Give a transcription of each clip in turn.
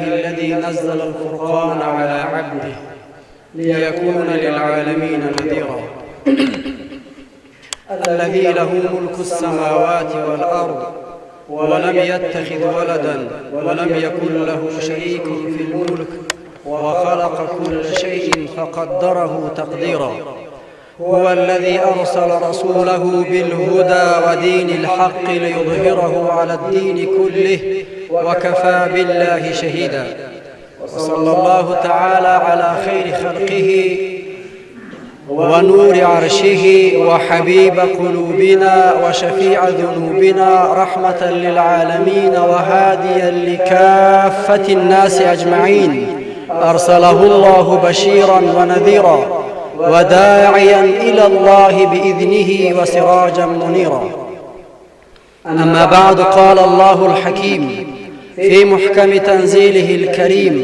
الذي نزل الفرقان على عبده ليكون للعالمين نذيرا. الذي له ملك السماوات والأرض ولم يتخذ ولدا ولم يكن له شريك في الملك وخلق كل شيء فقدره تقديرا. هو الذي أرسل رسوله بالهدى ودين الحق ليظهره على الدين كله وكفى بالله شهيدا. وصلى الله تعالى على خير خلقه ونور عرشه وحبيب قلوبنا وشفيع ذنوبنا رحمة للعالمين وهاديا لكافة الناس أجمعين. أرسله الله بشيرا ونذيرا وداعيا إلى الله بإذنه وسراجا منيرا. أما بعد، قال الله الحكيم في محكم تنزيله الكريم: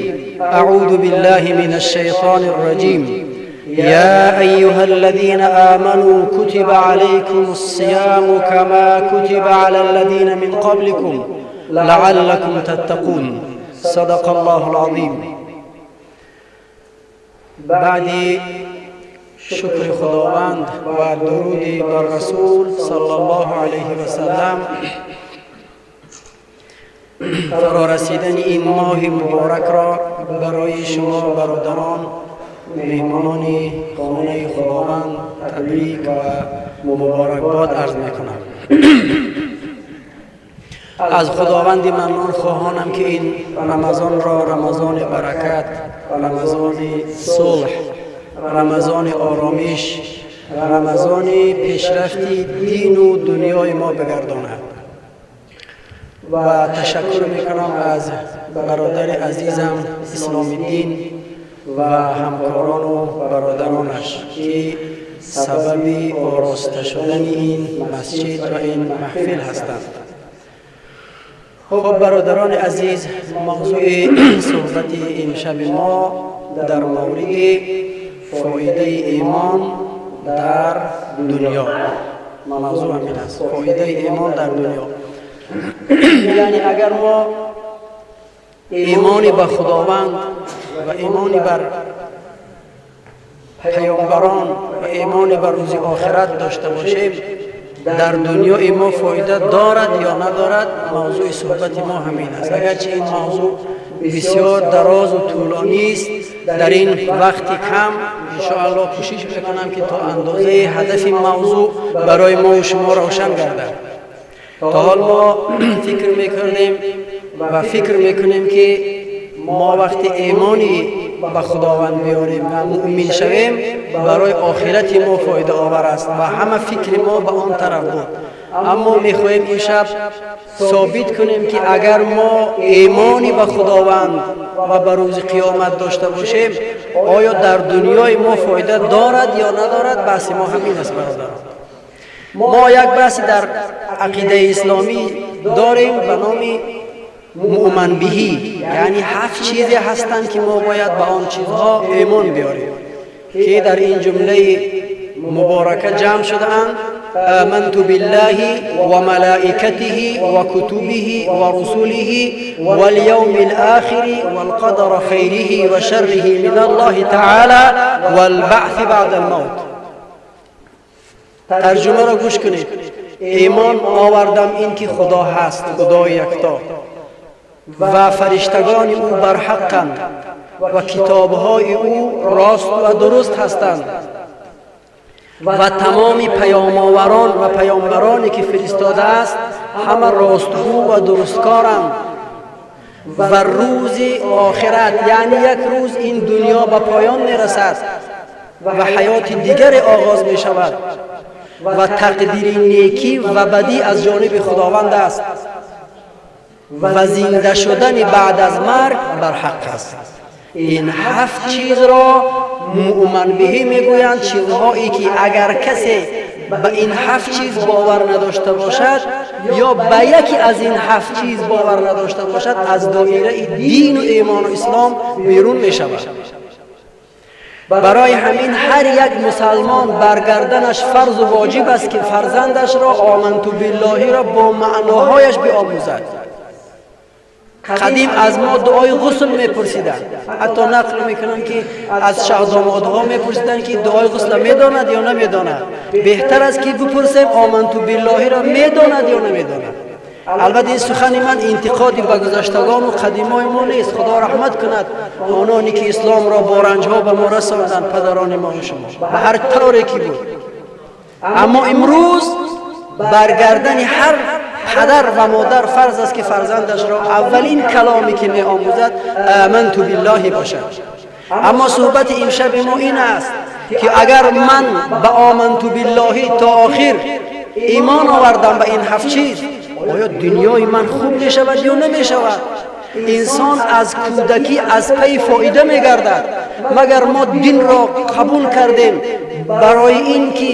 أعوذ بالله من الشيطان الرجيم. يا أيها الذين آمنوا كتب عليكم الصيام كما كتب على الذين من قبلكم لعلكم تتقون. صدق الله العظيم. بعد شکر خداوند و درود بر رسول صلی الله علیه و سلم، فرارسیدن این ماه مبارک را برای شما برادران، مهمانان خانه خداوند، تبریک و مبارکباد عرض میکنم. از خداوند منان خواهانم که این رمضان را رمضان برکت، رمضان صلح، رمضان آرامش، رمضان پیشرفت دین و دنیای ما بگرداند. و تشکر میکنم از برادر عزیزم اسلام الدین و همکاران و برادرانش که سبب آراسته شدن این مسجد و این محفل هستند. خب برادران عزیز، موضوع صحبت امشب ما در مورد فایده ایمان در دنیا. موضوع همین است، فایده ایمان در دنیا. یعنی اگر ما ایمانی به خداوند و ایمانی بر پیامبران و ایمان بر روز آخرت داشته باشیم، در دنیای ما فایده دارد یا ندارد؟ موضوع صحبت ما همین است. اگرچه این موضوع بسیار دراز و طولانی است، در این وقت کم انشاءالله کوشش میکنم که تا اندازه هدف موضوع برای ما و شما روشن گردد. تا حال ما فکر میکردیم و فکر میکنیم که ما وقتی ایمانی به خداوند بیاریم و مؤمن شویم، برای آخرت ما فایده آور است و همه فکر ما به آن طرف بود. اما میخواهیم این شب ثابت کنیم که اگر ما ایمانی به خداوند و به روز قیامت داشته باشیم، آیا در دنیای ما فایده دارد یا ندارد؟ بحث ما همین است. برادران، ما یک بحث در عقیده اسلامی داریم به نام مؤمن بهی، یعنی هفت چیزی هستند که ما باید به آن چیزها ایمان بیاریم که در این جمله مبارکه جمع شده اند: آمنت بالله وملائكته وكتبه ورسله واليوم الآخر والقدر خيره وشره من الله تعالى والبعث بعد الموت. ترجمه را گوش کنید: ایمان آوردم این که خدا هست، خدای یکتا، و فرشتگان او برحقند و کتابهای او راست و درست هستند و تمام پیامآوران و پیامبرانی که فرستاده است همه راستگو و درستکارند و روز آخرت، یعنی یک روز این دنیا به پایان میرسد و حیات دیگر آغاز می شود و تقدیر نیکی و بدی از جانب خداوند است و زنده شدن بعد از مرگ بر حق است. این هفت چیز را مؤمن بهی میگویند، چیزهایی که اگر کسی به این هفت چیز باور نداشته باشد یا به یکی از این هفت چیز باور نداشته باشد، از دایره دین و ایمان و اسلام بیرون می شود. برای همین هر یک مسلمان برگردنش فرض و واجب است که فرزندش را آمنت بالله را با معناهایش بیاموزد. Қадим аз мо дуои ғусл мепурсиданд. Ҳатто нақл мекунанд, ки аз шаҳдомодҳо мепурсиданд, ки дуои ғусла медонад ё намедонад. Беҳтар аст, ки бипурсем, оманту биллоҳиро медонад ё намедонад. Албатта, ин сухани ман интиқоди ба гузаштагону қадимои мо нест. Худо раҳмат кунад ононе, ки исломро бо ранҷҳо ба мо расонданд, падарони мо шумо, ба ҳар тавре ки буд. Аммо имрӯз бар гардани ҳар падар ва модар фарз аст, ки фарзандашро аввалин каломе, ки меомӯзад, аманту биллоҳи бошад. Аммо суҳбати имшаби мо ин аст, ки агар ман ба оманту биллоҳи то охир имон овардам, ба ин ҳафт чиз, оё дунёи ман хуб мешавад ё намешавад? Инсон аз кӯдакӣ аз пайи фоида мегардад. Магар мо динро қабул кардем барои ин ки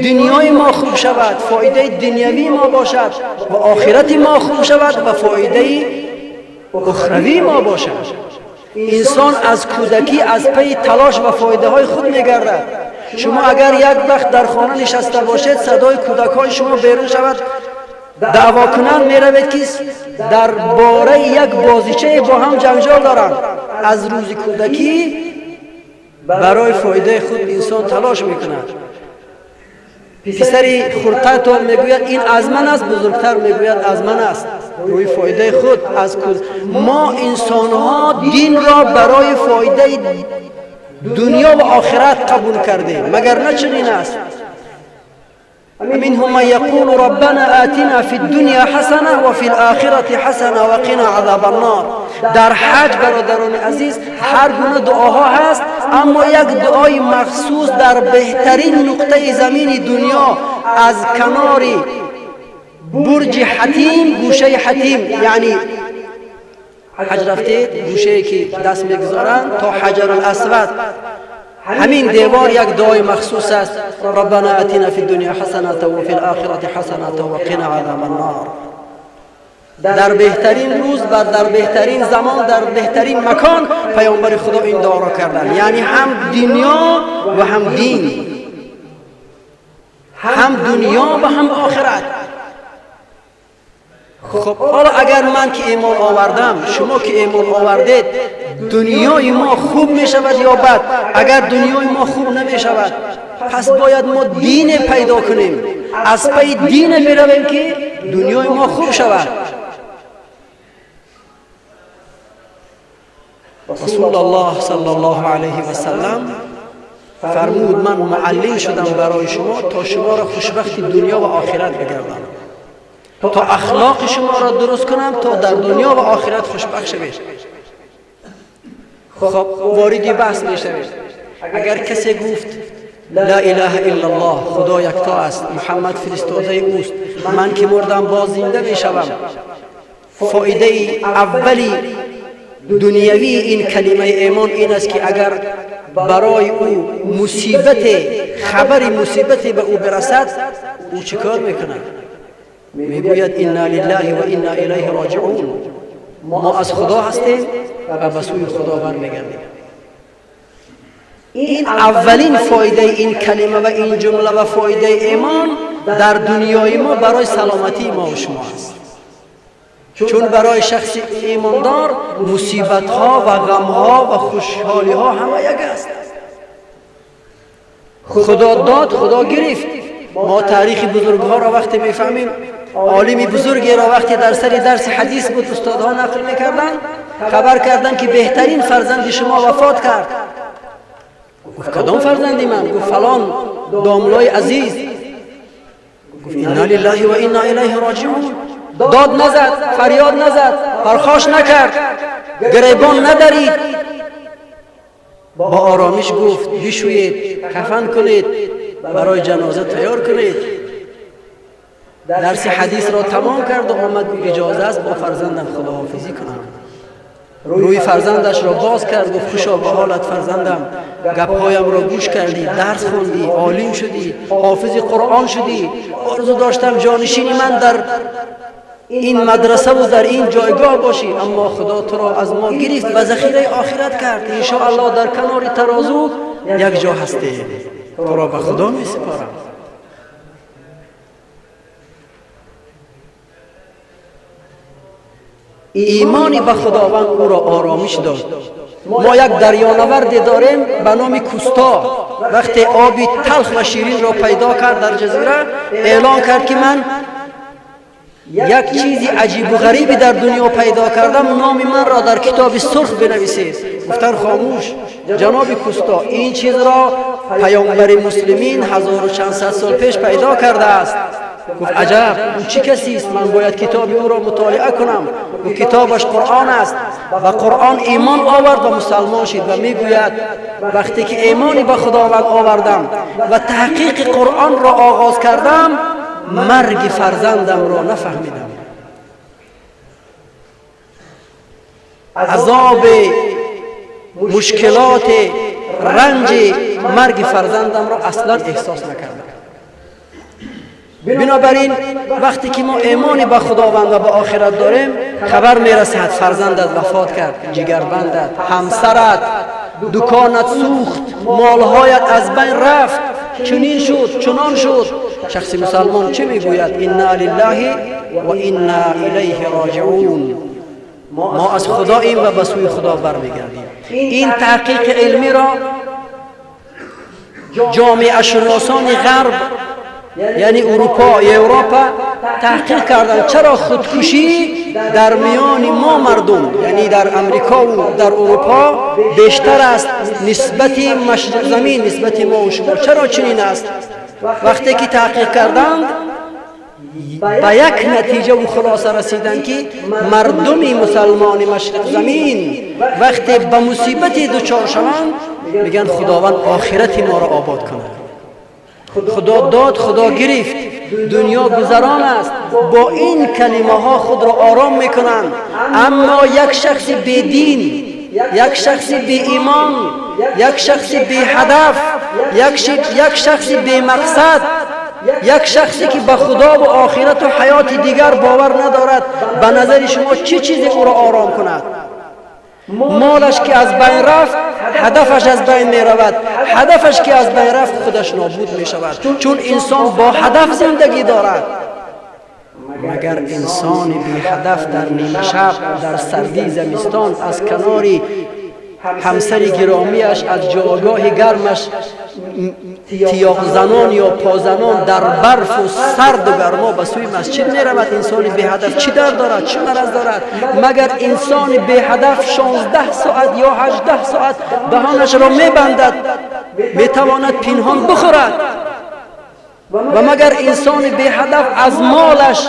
дунёи мо хуб шавад, фоидаи дунявии мо бошад ва охирати мо хуб шавад ва фоидаи ухравии мо бошад? Инсон аз кӯдакӣ аз пайи талош ва фоидаҳои худ мегардад. Шумо агар як вақт дар хона нишаста бошед, садои кӯдакҳои шумо берун шавад, даъво кунанд, меравед, ки дар бораи як бозичае бо ҳам ҷанҷол доранд. Аз рӯзи кӯдакӣ барои фоидаи худ инсон талош мекунад. Писари хурдтартон мегӯяд, ин аз ман аст, бузургтар мегӯяд, аз ман аст. Рӯи фоидаи худ аз мо инсонҳо динро барои фоидаи дунё ва охират қабул кардем. Магар на чунин аст? منهم من يقول ربنا آتنا في الدنيا حسنة وفي الآخرة حسنة وقنا عذاب النار. Дар ҳаҷ, бародарони азиз, ҳар гуна дуоҳо ҳаст, аммо як дуои махсус дар беҳтарин нуқтаи замини дунё, аз канори бурҷи Ҳатим, гӯшаи Ҳатим, яъни ҳаҷ рафтед, гӯшае ки даст мегузоранд, то Ҳаҷаруласвад, ҳамин девор, як дуои махсус аст: ربنا آتنا في الدنيا حسنة وفي الآخرة حسنة وقنا عذاب النار. Дар беҳтарин рӯз ва дар беҳтарин замон, дар беҳтарин макон паёмбари Худо ин дуоро карданд. Яъне ҳам дунё ва ҳам дин, ҳам дунё ва ҳам охират. Хуб, ҳоло агар ман ки имон овардам, шумо ки имон овардед, дунёи мо хуб мешавад ё бад? Агар дунёи мо хуб намешавад, пас бояд мо дине пайдо кунем, аз пайи дине меравем, ки дунёи мо хуб шавад. Расулаллоҳ саллаллоҳу алайҳи васаллам фармуд: ман муаллим шудам барои шумо, то шуморо хушбахти дунё ва охират бигардонам, то ахлоқи шуморо дуруст кунам, то дар дунё ва охират хушбахт шавед. Хоб, вориди баҳс мешавед. Агар касе гуфт: ла илаҳа иллаллоҳ, Худо якто аст, Муҳаммад фиристодаи ӯст, ман ки мурдам, боз зинда мешавам, фоидаи аввали дунявии ин калимаи эмон ин аст, ки агар барои ӯ мусибате, хабари мусибате ба ӯ бирасад, ӯ чӣ кор мекунад? Мегӯяд: инна лиллаҳи ва инна илайҳи роҷиун, мо аз Худо ҳастем ва ба сӯи Худо бармегардем. Ин аввалин фоидаи ин калима ва ин ҷумла ва фоидаи эмон дар дунёи мо барои саломатии мо шумо аст, чун барои шахси имондор мусибатҳо ва ғамҳо ва хушҳолиҳо ҳама як аст. Худо дод, Худо гирифт. Мо таърихи бузургҳоро вақте мефаҳмем, олими бузургеро вақте дар сари дарси ҳадис буд, устодҳо нақл мекарданд, хабар карданд, ки беҳтарин фарзанди шумо вафот кард. Гуфт: кадом фарзанди ман? Гуфт: фалон домлои азиз. Гуфт: инна лиллаҳи ва инна илайҳи роҷиун. Дод назад, фарёд назад, пархош накард, гиребон надарид. Бо оромиш гуфт: бишӯед, кафан кунед, барои ҷаноза тайёр кунед. Дарси ҳадисро тамом карду омад, гуфт: иҷоза аст бо фарзандам худоҳофизӣ кунам? Рӯи фарзандашро боз кард, гуфт: хушо ба ҳолат, фарзандам, гапҳоямро гӯш кардӣ, дарс хондӣ, олим шудӣ, ҳофизи Қуръон шудӣ. Орзу доштам ҷонишини ман дар ин мадрасаву дар ин ҷойгоҳ бошӣ, аммо Худо туро аз мо гирифт ва захираи охират кард. Иншоаллоҳ, дар канори тарозу як ҷо ҳастем. Туро ба Худо месупорам. Имони ба Худованд ӯро оромиш дод. Мо як дарёнаварде дорем ба номи Кусто. Вақте оби талх ва ширинро пайдо кард дар ҷазира, эълон кард, ки ман як чизи аҷибу ғарибе дар дунё пайдо кардам, номи манро дар китоби сурх бинависед. Гуфтан: «Хомӯш, ҷаноби Кусто, ин чизро паёмбари муслимин ҳазору чанд сад сол пеш пайдо кардааст». Гуфт: «Аҷаб, ӯ чӣ касист? Ман бояд китоби ӯро мутолиа кунам». Гуфт: «Китобаш Қуръон аст». Ба Қуръон имон овард ва мусалмон шид ва мегӯяд: «Вақте ки имоне ба Худованд овардам ва таҳқиқи Қуръонро оғоз кардам, марги фарзандамро нафаҳмидам. Азоби мушкилоти ранҷи марги фарзандамро аслан эҳсос накардам». Бинобар ин, вақте ки мо имоне ба Худованд ва ба охират дорем, хабар мерасад: фарзандат вафот кард, ҷигарбандат, ҳамсарат, дуконат сӯхт, молҳоят аз байн рафт, чунин шуд, чунон шуд, шахси мусалмон чӣ мегӯяд? «Инна лиллаҳи ва инна илайҳи роҷиун». Мо аз Худоим ва ба сӯи Худо бармегардем. Ин таҳқиқи илмиро ҷомеашиносони ғарб, яъне Урупо, Европа таҳқиқ карданд, чаро худкушӣ дар миёни мо мардум, яъне дар Амрикову дар Урупо бештар аст нисбати Машриқзамин, нисбати мо шумо, чаро чунин аст? Вақте ки таҳқиқ карданд, ба як натиҷаву хулоса расиданд, ки мардуми мусалмони Машриқзамин вақте ба мусибате дучор шаванд, мегӯянд: «Худованд охирати моро обод кунад, Худо дод, Худо гирифт, дунё гузарон аст». Бо ин калимаҳо худро ором мекунанд. Аммо як шахси бедин, як шахси беимон, як шахси беҳадаф, як шахси бемақсад, як шахсе ки ба Худову охирату ҳаёти дигар бовар надорад, ба назари шумо чӣ чизе ӯро ором кунад? Молаш ки аз байн рафт, ҳадафаш аз байн меравад, ҳадафаш ки аз байн рафт, худаш нобуд мешавад, чун инсон бо ҳадаф зиндагӣ дорад. Магар инсони беҳадаф дар нимашаб, дар сардии замистон, аз канори ҳамсари гиромиаш, аз ҷойгоҳи гармаш тиёқзанон ё позанон дар барфу сарду гармо ба сӯи масҷид меравад? Инсони беҳадаф чӣ дард дорад, чӣ мараз дорад? Магар инсони беҳадаф 16 соат ё 18 соат даҳонашро мебандад, метавонад пинҳон бихӯрад? Ва магар инсони беҳадаф аз молаш,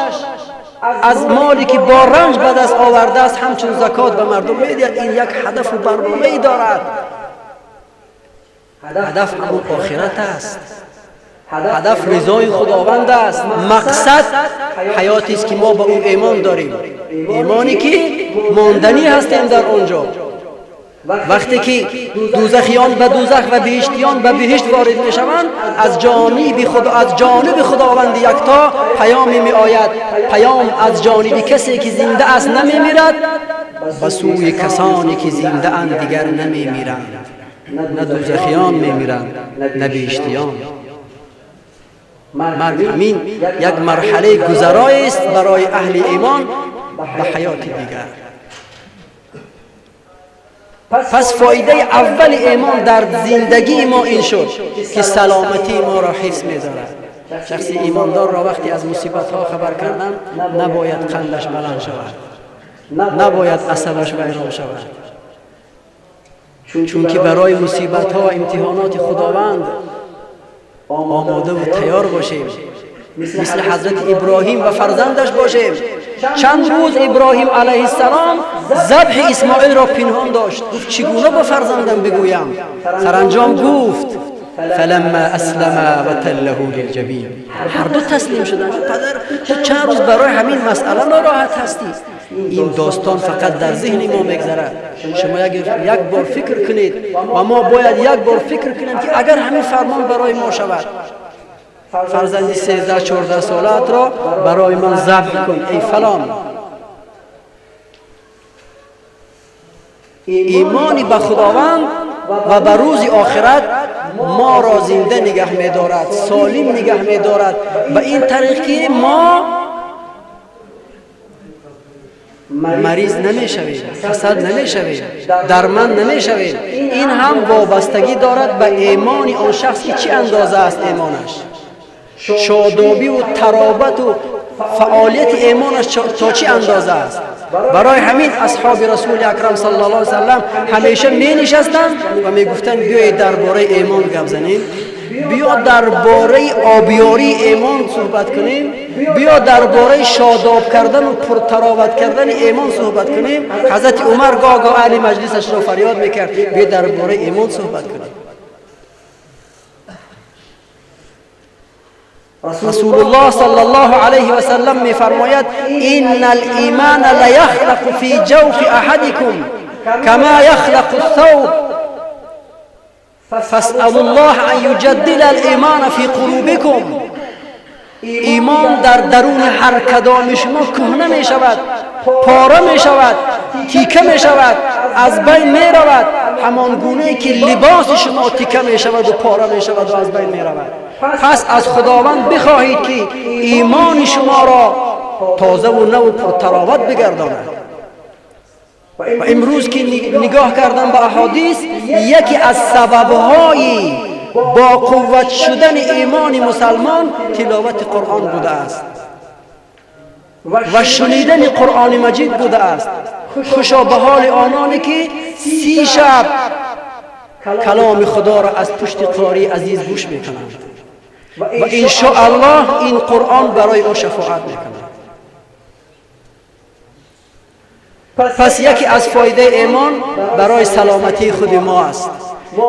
аз моле ки бо ранҷ ба даст овардааст, ҳамчун закот ба мардум медиҳад? Ин як ҳадафу барномае дорад. Ҳадаф ҳамон охират аст, ҳадаф ризои Худованд аст, мақсад ҳаётест, ки мо ба ӯ имон дорем, имоне ки монданӣ ҳастем дар он ҷо. Вақте ки дӯзахиён ба дӯзах ва биҳиштиён ба биҳишт ворид мешаванд, аз ҷониби Худованди якто паёме меояд. Паём аз ҷониби касе ки зинда аст, намемирад, ба сӯи касоне ки зиндаанд, дигар намемиранд. На дӯзахиён мемиранд, на биҳиштиён. Марг ҳамин як марҳалаи гузароест барои аҳли имон ба ҳаёти дигар. Пас фоидаи аввали имон дар зиндагии мо ин шуд, ки саломатии моро ҳифз медорад. Шахси имондорро вақте аз мусибатҳо хабар карданд, набояд қандаш баланд шавад, набояд асабаш вайрон шавад, чунки барои мусибатҳо ва имтиҳоноти Худованд омодаву тайёр бошем, мисли ҳазрати Иброҳим ва фарзандаш бошем. Чанд рӯз Иброҳим алайҳиссалом забҳи Исмоилро пинҳон дошт. Гуфт: «Чӣ гуна ба фарзандам бигӯям?» Саранҷом гуфт: فلما أسلما وتله للجبين. Ҳар ду таслим шуданд. «Падар, ту чанд рӯз барои ҳамин масъала нороҳат ҳастӣ?» Ин достон фақат дар зеҳни мо мегзарад. Шумо як бор фикр кунед ва мо бояд як бор фикр кунем, ки агар ҳамин фармон барои мо шавад: «Фарзанди 13-14 солаатро барои ман забҳ кун, эй фалон», имони ба Худованд ва ба рӯзи охират моро зинда нигаҳ медорад, солим нигаҳ медорад, ба ин тариқ ки мо мариз намешавем, касал намешавем, дарманд намешавем. Ин ҳам вобастагӣ дорад ба имони он шахс ки чӣ андоза аст имонаш, шодобӣ ва тароват ва фаъолияти имонаш то чӣ андоза аст. Барои ҳамин асҳоби расули акрам саллаллоҳу алайҳи васаллам ҳамеша менишастанд ва мегуфтанд: биёед дар бораи имон гап занем, биё дар бораи обёрии имон суҳбат кунем, биё дар бораи шодоб кардан ва пуртароват кардани имон суҳбат кунем. Ҳазрати Умар гоҳ-гоҳ аҳли маҷлисашро фарёд мекард: биё дар бораи имон суҳбат кунем. Расулуллоҳ саллаллоҳу алайҳи васаллам мефармояд: инна ал-имана лаяхлақу фи ҷавфи аҳадикум кама яхлақу ссавб фасъалуллоҳ ан юҷаддила ал-имана фи қулубикум. Имон дар даруни ҳар кадоми шумо кӯҳна мешавад, пора мешавад, тика мешавад, аз байн меравад, ҳамон гунае ки либоси шумо тика мешаваду пора мешаваду аз байн меравад. Пас аз Худованд бихоҳед ки имони шуморо тозаву наву пуртароват бигардонад. Ва имрӯз ки нигоҳ кардам ба аҳодис, яке аз сабабҳои бо қувват шудани имони мусалмон тиловати Қуръон будааст ва шунидани Қуръони Маҷид будааст. Хушо ба ҳоли ононе ки 30 шаб каломи Худоро аз пушти қории азиз гӯш мекунанд ва иншоаллоҳ ин Қуръон барои ӯ шафоат мекунад. Пас яке аз фоидаи имон барои саломатии худи мо аст.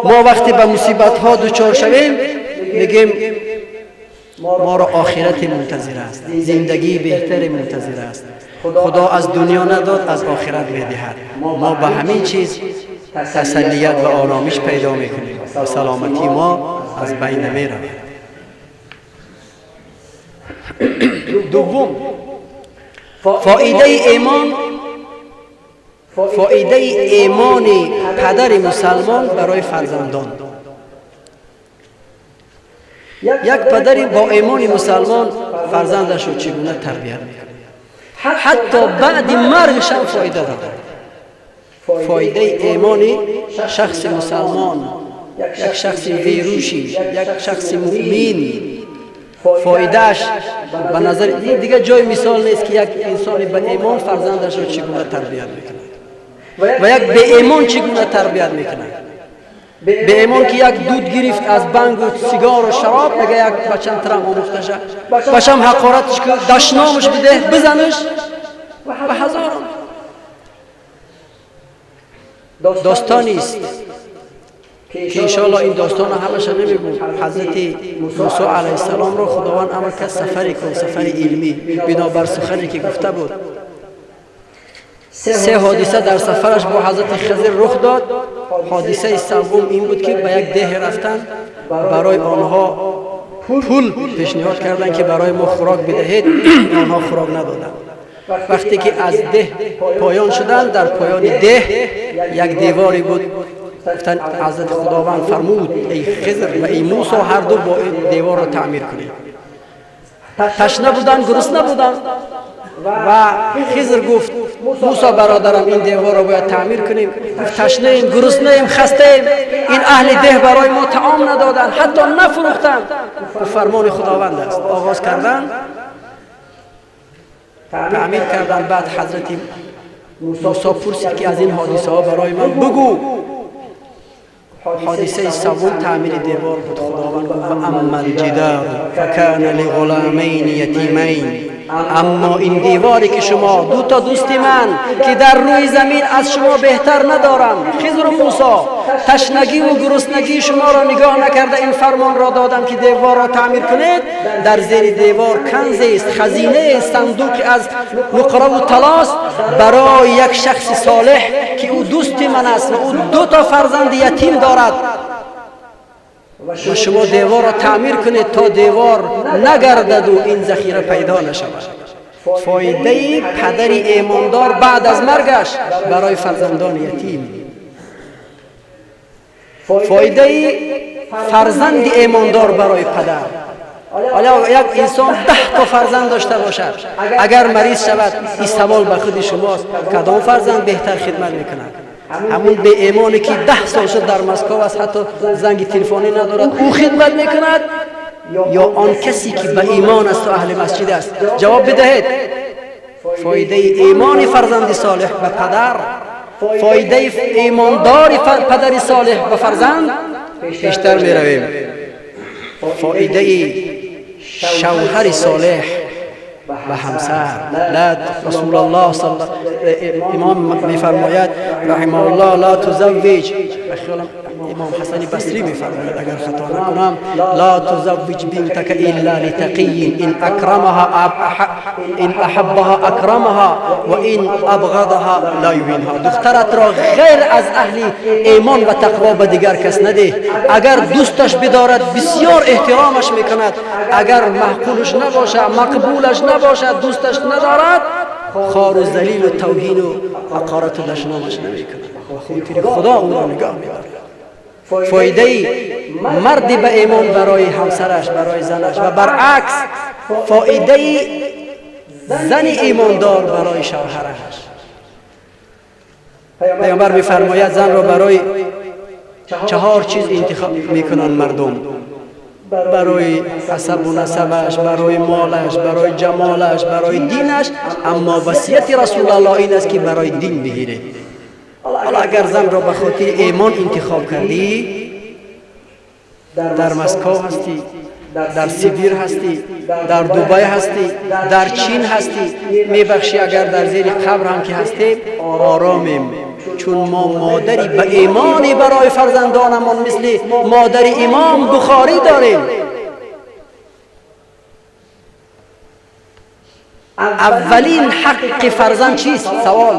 Мо вақте ба мусибатҳо дучор шавем, мегӯем моро охирате мунтазир аст, зиндагии беҳтаре мунтазир аст. Худо аз дунё надод, аз охират медиҳад. Мо ба ҳамин чиз тасаллият ва оромиш пайдо мекунем ва саломатии мо аз байн намеравад. Дуввум, фоидаи имон, фоидаи имони падари мусалмон барои фарзандон. Як падари бо имони мусалмон фарзандашро чӣ гуна тарбият мекунад, ҳатто баъди маргашам фоида дорад. Фоидаи имони шахси мусалмон, як шахси верушӣ, як шахси муъмин, фоидааш ба назар ин дигар ҷои мисол нест ки як инсони ба имон фарзандашро чӣ гуна тарбият мекунад ва як беимон чӣ гуна тарбият мекунад. Беимон ки як дуд гирифт аз бангу сигару шароб, мега як бачам трам омӯхташа, бачам ҳақоратш кун, дашномаш бидеҳ, бизанаш ва ҳазорон. Достонист ки иншоалло ин достонро ҳамаша намегӯм. Ҳазрати Мусо алайҳиссаломро Худованд амр кард сафаре кун, сафари илмӣ, бинобар сухане ки гуфта буд. 3 ҳодиса дар сафараш бо ҳазрати Хизр рух дод. Ҳодисаи севум ин буд ки ба як деҳе рафтанд, барои онҳо пул пешниҳод карданд ки барои мо хӯрок бидиҳед, онҳо хӯрок надоданд. Вақте ки аз деҳ поён шуданд, дар поёни деҳ як деворе буд. Гуфтанд ҳазрати Худованд фармуд: эй Хизр ва эй Мусо, ҳар ду бо ин деворро таъмир кунед. Ташна буданд, гурусна буданд ва Хизр гуфт: Мусо бародарам, ин деворро бояд таъмир кунем. Гуфт: ташнаем, гуруснаем, хастаем, ин аҳли деҳ барои мо таом надоданд, ҳатто нафурӯхтанд. Гуфт: фармони Худованд аст. Оғоз карданд, таъмир карданд. Баъд ҳазрати Мусо пурсид ки аз ин ҳодисаҳо барои ман бигӯ. Ҳодисаи севум таъмири девор буд. Худованд гуфт: ва амма алҷидару факана лиғуламайни ятимайн. Аммо ин деворе ки шумо ду та дӯсти ман ки дар рӯи замин аз шумо беҳтар надорам, Хизру Мусо, ташнагиву гуруснагии шуморо нигоҳ накарда ин фармонро додам ки деворро таъмир кунед. Дар зери девор канзест, хазинест, сандуқе аз нуқраву талост барои як шахси солеҳ ки ӯ дӯсти ман аст ва ӯ ду та фарзанди ятим дорад. Ва шумо деворро таъмир кунед то девор нагардаду ин захира пайдо нашавад. Фоидаи падари имондор баъд аз маргаш барои фарзандони ятим, фоидаи фарзанди имондор барои падар. ҳоло як инсон 10 та фарзанд дошта бошад, агар мариз шавад, ин савол ба худи шумост: кадом фарзанд беҳтар хидмат мекунад? Ҳамун беимоне ки 10 сол шуд дар Москва аст, ҳатто занги телефонӣ надорад, ӯ хидмат мекунад ё он касе ки ба имон аст ва аҳли масҷид аст? Ҷавоб бидиҳед. Фоидаи имони фарзанди солеҳ ба падар, фоидаи имондори падари солеҳ ба фарзанд. Пештар меравем. Фоидаи шавҳари солеҳ ба ҳамсар. ла Расулуллоҳ имом мефармояд раҳимаҳуллоҳ: ла тузаввиҷ, ба хаёлам имом Ҳасани Басрӣ мефармояд, агар хато накунам: ла тузаввиҷ бинтака илла литақийин, ин акрамаҳа, ин аҳаббаҳа акрамаҳа ва ин абғадаҳа ла юҳинҳа. Духтаратро ғайр аз аҳли имон ва тақво ба дигар кас надеҳ. Агар дӯсташ бидорад, бисёр эҳтиромаш мекунад. Агар маъқулаш набошад, мақбулаш набошад, дӯсташ надорад, хору залилу тавҳину ҳақорату дашномаш намекунад. Ба хотири Худо ӯро нигоҳ медорад. Фоидаи марди ба имон барои ҳамсараш, барои занаш, ва баръакс фоидаи зани имондор барои шавҳараш. Паёмбар мефармояд: занро барои 4 чиз интихоб мекунанд мардум: барои ҳасабу насабаш, барои молаш, барои ҷамолаш, барои динаш. Аммо васияти Расулаллоҳ ин аст, ки барои дин бигиред. Ҳоло агар занро ба хотири имон интихоб кардӣ, дар Москва ҳастӣ, дар Сибир ҳастӣ, дар Дубай ҳастӣ, дар Чин ҳастӣ, мебахшӣ, агар дар зери қабр ҳам ки ҳастем, оромем, чун мо модари ба имоне барои фарзандонамон мисли модари имом Бухорӣ дорем. Аввалин ҳаққи фарзанд чист? Савол.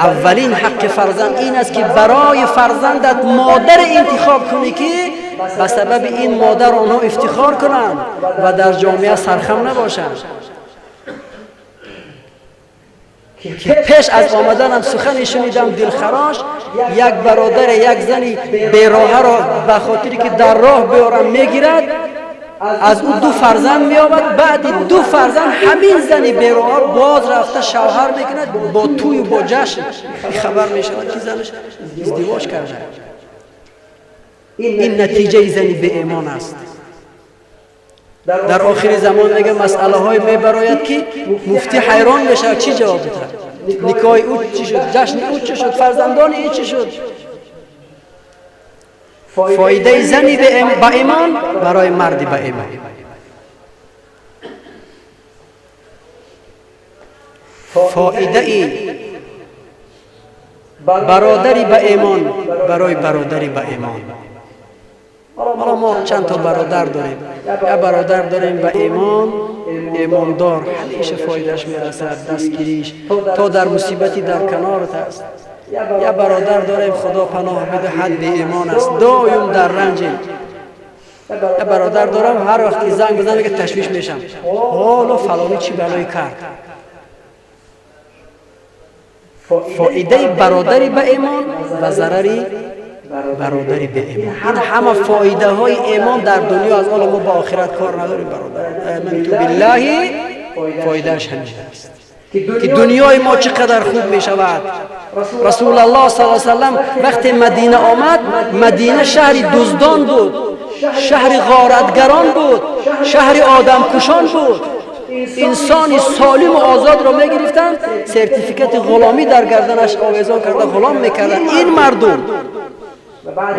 Аввалин ҳаққи фарзанд ин аст, ки барои фарзандат модар интихоб кунӣ, ки ба сабаби ин модар онҳо ифтихор кунанд ва дар ҷомеа сархам набошанд. Ки пеш аз омаданам сухане шунидам дилхарош: як бародаре як зани бероҳаро ба хотире ки дар роҳ биёрам мегирад, аз ӯ 2 фарзанд меёбад. Баъди 2 фарзанд ҳамин зани бероҳа боз рафта шавҳар мекунад бо тӯю бо ҷашн. Хабар мешавад, ки занаш издивоҷ карда. Ин натиҷаи зани беимон аст. Дар охири замон мега масъалаҳое мебарояд, ки муфтӣ ҳайрон мешавад, чӣ ҷавоб диҳад. Никоҳи ӯ чӣ шуд, ҷашни ӯ чӣ шуд, фарзандони ӯ чӣ шуд? Фоидаи зани ба имон барои марди ба имон. Фоидаи бародари ба имон барои бародари ба имон. Ҳоло мо чанд то бародар дорем. Як бародар дорем ба имон, имондор, ҳамеша фоидааш мерасад, дастгириш то дар мусибати дар канорат аст. Як бародар дорем, Худо паноҳ бидиҳад, беимон аст, доим дар ранҷем. Як бародар дорам, ҳар вақт ки занг бизанам, мега ташвиш мешам: ҳоло фалонӣ чӣ балое кард. Фоидаи бародари ба имон ва зарари бародари беимон. Ин ҳама фоидаҳои имон дар дунё аз ҳоло мо ба охират кор надорем, бародар. Аманту биллаҳи, фоидааш ҳамин аст, ки дунёи мо чӣ қадар хуб мешавад. Расулаллоҳ саллаллоҳу алайҳи васаллам вақте Мадина омад, Мадина шаҳри дуздон буд, шаҳри ғоратгарон буд, шаҳри одамкушон буд. Инсони солиму озодро мегирифтанд, сертификати ғуломӣ дар гарданаш овезон карда ғулом мекарданд ин мардум.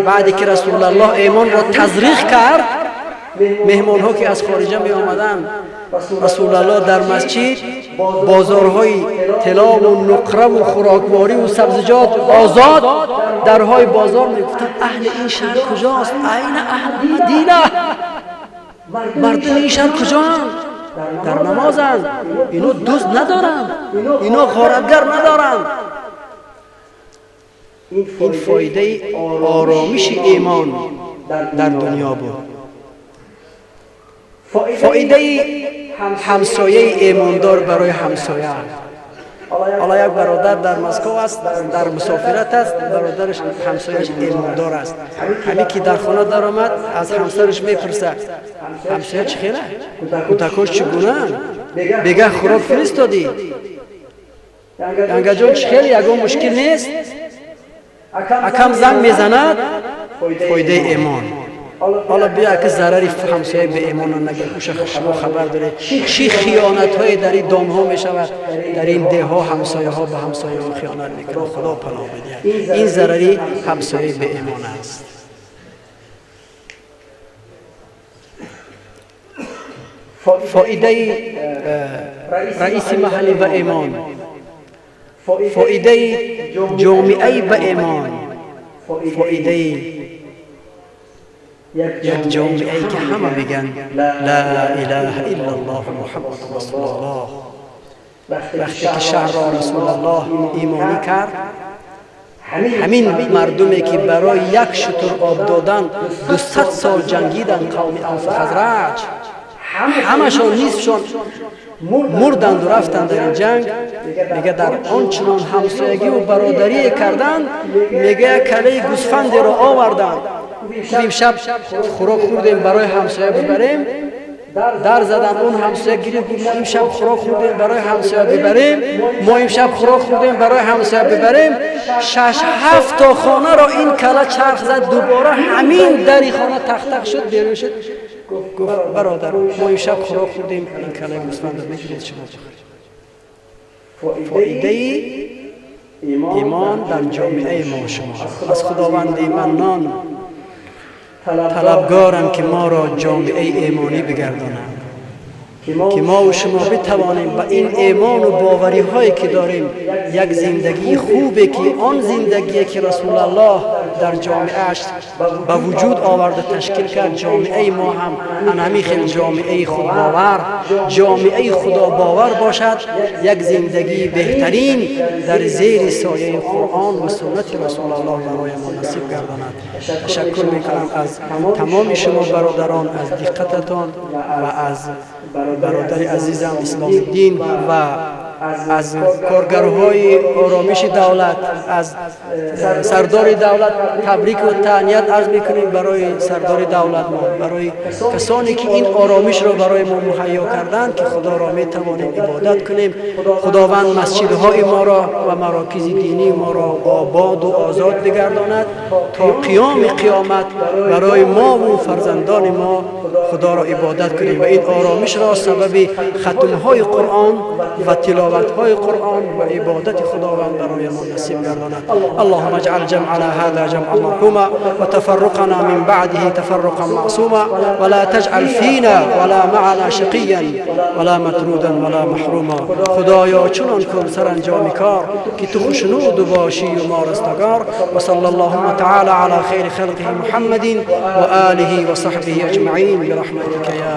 Баъде ки Расулаллоҳ имонро тазриқ кард, меҳмонҳо ки аз хориҷа меомаданд, Расулаллоҳ дар масҷид бозорҳои тилову нуқраву хӯроквориву сабзиҷот озод, дарҳои бозор мегуфтанд: аҳли ин шаҳр куҷост? Айна аҳли Мадина? Мардуми ин шаҳр куҷоанд? Дар намозанд. Ино дузд надоранд, ино ғоратгар надоранд. Ин фоидаи оромиши имон дар дунё буд. Фоидаи ҳамсояи имондор барои ҳамсоя. Ҳоло як бародар дар Москва аст, дар мусофират аст, бародараш ҳамсояш имондор аст. Ҳамин ки дар хона даромад, аз ҳамсараш мепурсад: ҳамсоя чӣ хела? Кӯдакош чӣ гунаанд? Бегаҳ хӯрок фиристодӣ? Янгаҷон чӣ хел, ягон мушкил нест? Акам занг мезанад. Фоидаи имон. Ҳоло биё ки зарари ҳамсояи беимонро нагӯем, уша шумо хабар доред, чӣ хиёнатҳое дар ин домҳо мешавад, дар ин деҳҳо ҳамсояҳо ба ҳамсояҳо хиёнат мекунанд. Худо паноҳ бидиҳад. Ин зарари ҳамсояи беимон аст. Фоидаи раиси маҳаллӣ ба имон, фоидаи ҷомеаи ба имон, фоидаи як ҷомеае ки ҳама мегӯянд ла илаҳа иллаллоҳ Муҳаммаду расулуллоҳ. Вақте ки шаҳрро Расулуллоҳ имонӣ кард, ҳамин мардуме ки барои як шутур об додан 200 сол ҷангиданд, қавми Авс Хазраҷ, ҳамашон нисфшон мурданду рафтанд дар ин ҷанг. Мега дар он чунон ҳамсоягиву бародарие карданд, мега як калаи гӯсфандеро оварданд. Имшаб хӯрок хӯрдем, барои ҳамсоя бибарем. Дар задан, он ҳамсоя гирифт, гуфт: мо имшаб хӯрок хӯрдем, барои ҳамсоя бибарем, мо имшаб хӯрок хӯрдем, барои ҳамсоя бибарем. 6-7 то хонаро ин кала чарх зад, дубора ҳамин дари хона тақ-тақ шуд, берун шуд, гуфт: бародар, мо имшаб хӯрок хӯрдем, ин калаи гӯсфандро мегиред, шумо бихӯред. Фоидаи имон дар ҷомеаи мо шумо. Аз Худованди Маннон талабгорам ки моро ҷомеаи имонӣ бигардонад, ки мо шумо битавонем ба ин имону бовариҳое ки дорем як зиндагии хубе, ки он зиндагие ки Расулаллоҳ дар ҷомеааш ба вуҷуд оварда ташкил кард, ҷомеаи мо ҳам ана ҳамин хел ҷомеаи худбовар, ҷомеаи худобовар бошад, як зиндагии беҳтарин дар зери сояи Қуръон ва суннати Расулаллоҳ барои мо насиб гардонад. Ташаккур мекунам аз тамоми шумо бародарон, аз диққататон ва аз бародари азизам Исломиддин ва аз коргарҳои оромиши давлат, аз сардори давлат табрику таҳният арз мекунем барои сардори давлат мо, барои касоне ки ин оромишро барои мо муҳайё карданд, ки Худоро метавонем ибодат кунем. Худованд масҷидҳои моро ва марокизи динии моро ободу озод бигардонад то қиёми қиёмат барои мову фарзандони мо Худоро ибодат кунем ва ин оромишро сабаби хатмҳои Қуръон ва тиловатҳои Қуръон ва ибодати Худованд барои мо насиб гардонад. اللهم اجعل جمعنا هذا جمعا مرحوما وتفرقنا من بعده تفرقا معصوما ولا تجعل فينا ولا معنا شقيا ولا مطرودا ولا محروما. خدایا چنان کن سرانجام کار که تو خوشنود باشی و ما رستگار. و صلی اللهم تعالى على خير خلقه محمد وآله وصحبه أجمعين برحمتك يا